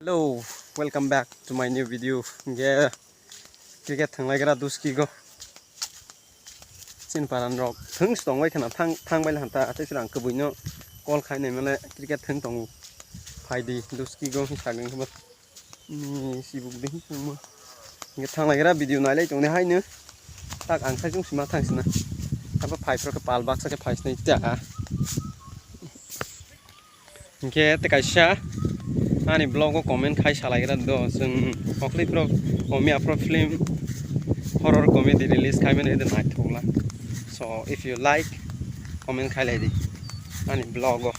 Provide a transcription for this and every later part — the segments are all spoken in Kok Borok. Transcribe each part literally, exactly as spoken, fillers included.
Hello, welcome back to my new video. Ge cricket thanglaigra duski go. Chin paran rok thung stong bai khana thang thang bai hanta tei sirang kwbui no call khai nai male cricket thung tongo. Phai di duski go hi sagwng khe ni sibuk de hi tongmo. Ge thanglaigra video nailai tong de hai no. Tak ang khai chung sima thang sina. Abo phai pro ke pal baksa ke phai sinai ta. Hinkhe tei kaisa ani vlog o comment khai salaigra do, chwng Oklipro Omiya Pro film horror comedy release khaimani hwnkhe naithokla. So if you like, comment khailai di ani vlog o.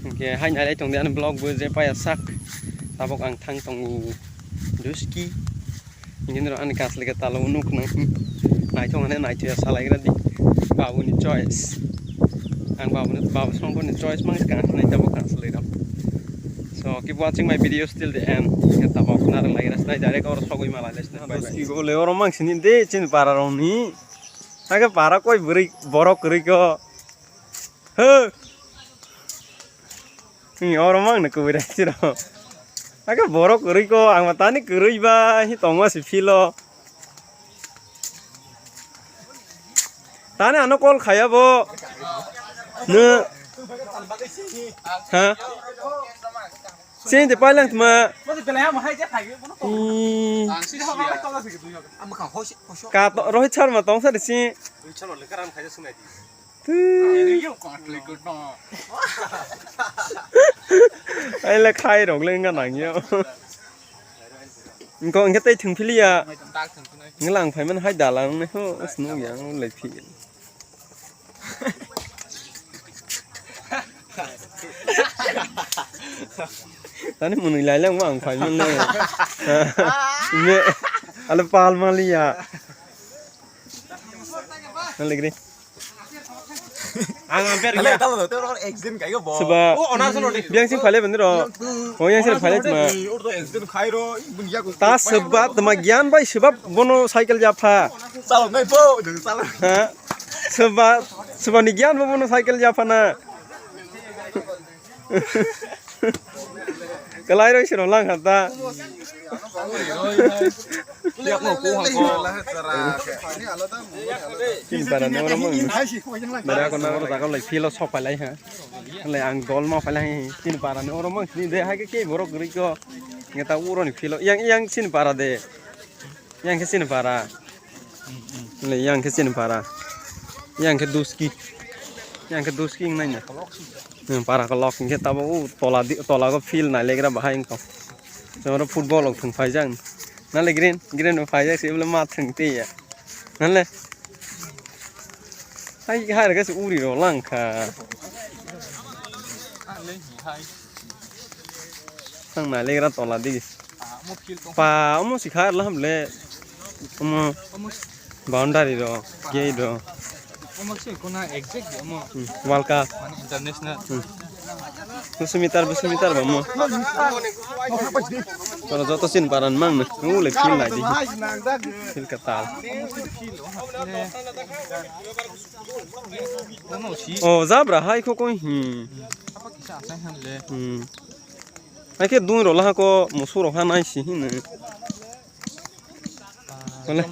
Hinkhe hai nailai tongdi ani vlog bo je paya sak tabok ang thang tongo duski. Hingke norok ani kansle ke talo nuk nang. Naithok hwnwi naithoya salaigra di. Babuni choice. Ang babuni, babu songkorni choice mang se kansle nai tabok kansle rok. So keep watching my videos till the end. Hingke tabok narwk laigra sinai direct oro sogwi malai lai sinai. Bye bye. Oro mang sini de chini para rokni. Hake para koi bwrwi borok kwrwi ko. He. Ni oro mang na kubui rai siro. Ake borok kwrwi ko, ang ma tani kwrwi ba hi tongma si philo. Tani ano call khaya bo. Ne. Ha? Sini de pailang tma. Hmm. Ka to, Rohit Sharma tong sa de si. Twi. Ai le khai rok le wngkha nang yo. Engko engke tei thwng phili ya. Engke lang phai mani hai dalang ne ho snu yang le phi. Tani mwnwi lai lang ma ang phai mani. Me ale pal mali ya. Nang legre. Ang ampere ya. Talo talo talo accident kai go bo. Seba. O onar sono de. Biang sing phale bani ro. O yang sing phale ma. Ur to accident khai ro. Bun ya ko. Ta seba tama gyan bai seba bono cycle ja pha. Talo nai bo. Talo. Ha. Seba seba ni gyan bo bono cycle ja pha na. Kalai roi siro lang kha ta. Tin para ni oro mang. Bara ko na oro jaga lai philo sok palai ha. Lai ang dol ma palai ha. Tin para ni oro mang sini de ha ke ke borok gri ko. Ngeta uro ni philo. Yang yang tin para de. Yang khe chini para. Le yang khe chini para. Yang khe duski. Yang khe duski nai na. Hmm, para kolok hingke tabo u tola di, tola go field nai legra bahai wngkha. Joro football rok thung phai jang. Nale green, green bo phai jak se bole ma thung te ya. Nale. Hai hai rega se uri ro lang kha. Thang nai legra tola di. Pa omo sikha arla hamle. Omo boundary ro, gate ro. Omo se kona exact omo. Hmm, World Cup. Mane international. Hmm. Dusu meter, dusu meter ba omo. Toro joto sin paran mang na. Ule field lai di. Field ka tal. Omo si. Oh, jabra hai kho koi. Hmm. Apa kisa asai hamle. Hmm. Hai khe dun rok laha ko musuk rok ha nai si hino. Wale.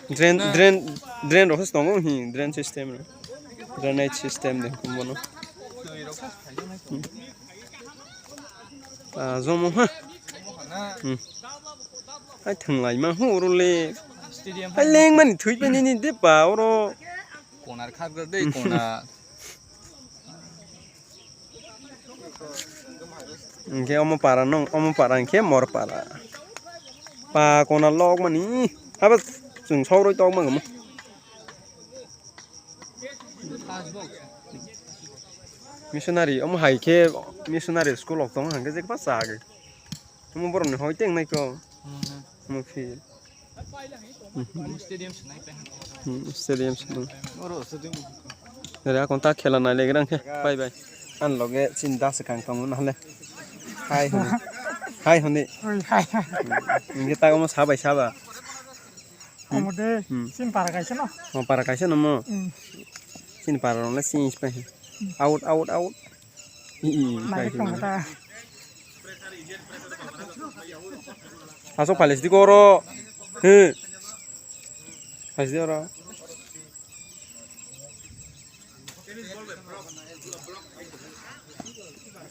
Drain, drain, drain rok se tongo hi, drain system rok. Drainage system de kumbono. Ah, jomo ha. Hmm. Hai thwnglai ma hu oro le. Hai leng mani thwi pe nini de pa oro. Konar khap de konar. Hingke omo para nung, omo para hingke mor para. Pa kona lok mani, haba chwng sauroi tok mangamo. Missionary, omo hai khe missionary school rok tongo hingke jekma chagwi. Omo borok ni hoi teng nai ko. Hmm. Omo field. Omo stadium se nai pe. Hmm, stadium se nai. Oro stadium. Nere akon ta khela nai legrang khe. Bye bye. An loge chin da se kang tongo nahale. Hai honi. Hai honi. Oi, hai, hai. Inge ta omo sabai saba. Omo de, hmm. Chin para kaisa no? Omo para kaisa no mo? Hmm. Chin para rong le chin ispai. Hmm. Out, out, out. I, i, i, nai kai tongo ta. Asok palis di koro. He. Palis di oro.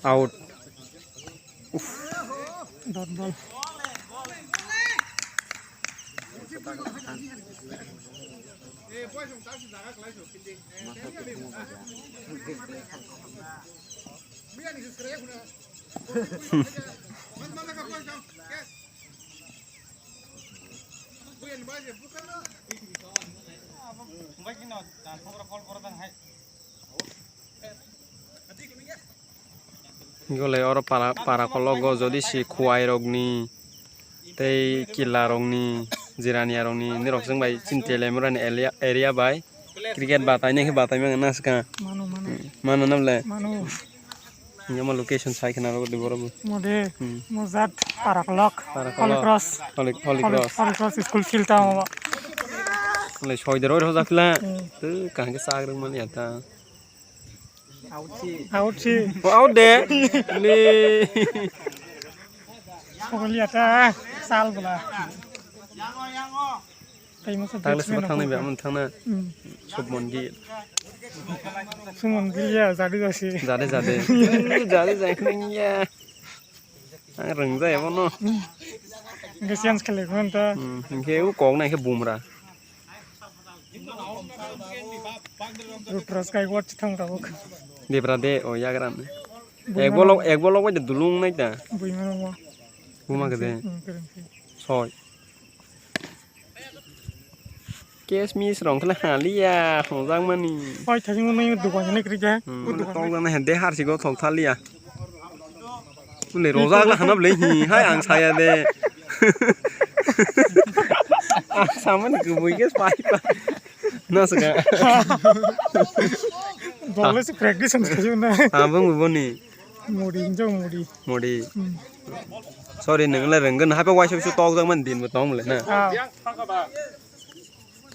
Out. Dot ball. Gole oro para, para kologo jodi si khuai rokni tei kila rokni, jirania rokni, nirok chwng bai chini Telemurani area, area bai cricket batai nai khe batai mangna swkang. Mano, mano. Hmm, mano na bole? Mano. Hingke omo location sai khna rw di borok bo. Mode, hmm. Mojat, Parakolok, Parakolok. Holy Cross. Holy, Holy Holy, Cross. Holy Cross school field ta omo. Le soi de roi rw jak la. Hmm. Tu kaham ke sak rw mani ata. Out si. Out si. Oh, out de. Le. Sogoli ata sal bula. Tei masa tagle batsman sabo thangni rok be amon thangna. Hmm. Shubman Gill. Shubman Gill ya, jadi jasi. Jadi, jadi. Jadi, jadi khna ya. Ang rwngjaya bono. Hmm. Hingke chance khlai khon ta. Hmm, hingke u kok nai khe Bumrah. Rutraj kai watch thang tabuk. Debra de o yagra ne. Ek bolok, ek bolok bai de dulung nai ta. Bui mano mo. Buma kede. Hmm, keren keren. Soi. Kesmis rong khle haliya, hojak mani. Oi, thajing mani dukan ni kri ja. Hmm. Dukan tong jana hende har sigo thok thaliya. Ule rojak la hanap le hi, hai ang saya de. Ang samani kubui ke spai pa. Na saka. Dole se practice ang kayo na. Abang buboni. Modi, hinjau modi. Modi. Hmm. Sorry, nang le renggen, hai pa waisa waisa tok jak man din bo tong le na. Ah.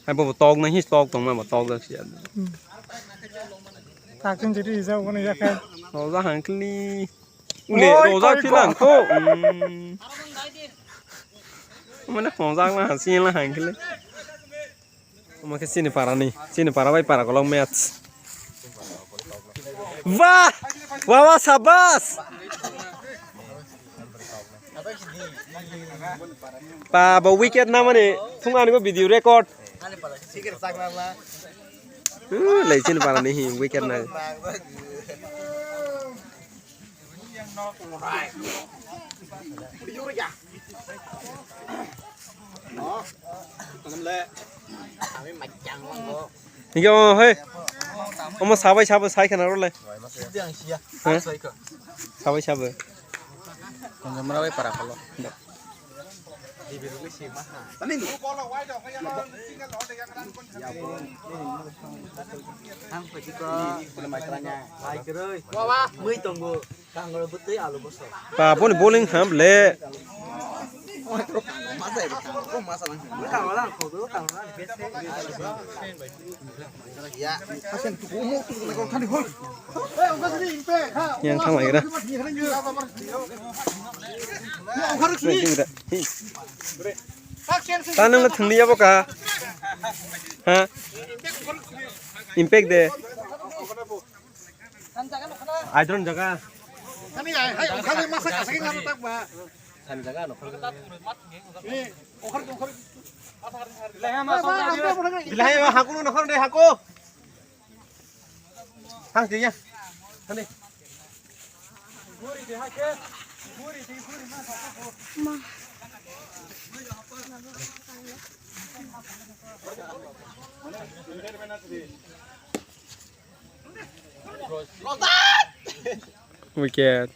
Hai bo tok na hi tok tong ma bo tok jak sia. Hmm. Takun jadi ija bo na ya kai. Roja hangkli. Ule oi, roja koi, philang koi. Ko. Hmm. Mane hojak na hasi la hangkli. Omo khe chini para ni, chini para bai para kolok match. Wah! Wah, wah, sabas! Pa, bo wicket na mani, thung ani ko video record. Uh, lai chini para ni hi wicket na. Hingke o, hei. Omo sabai sabo sai khana role. He? Sabai sabo. Baba, mui tongo. Kangrok bwtwi alu bwswk. Pa, boni bowling ham le. Masa, masa lang. Kangrok lang, kangrok lang, bese. Ya. Yang thang lai gra. Ta nang le thangli ya boka. Ha? Impact de. Aidron jaga. Ani ai, hai, okhali masa kasih nang tak ba. San jaga no. Ni, okhali, okhali. Bilai ma, haku no, haku no, haku. Hang dia. Ani. Wicket.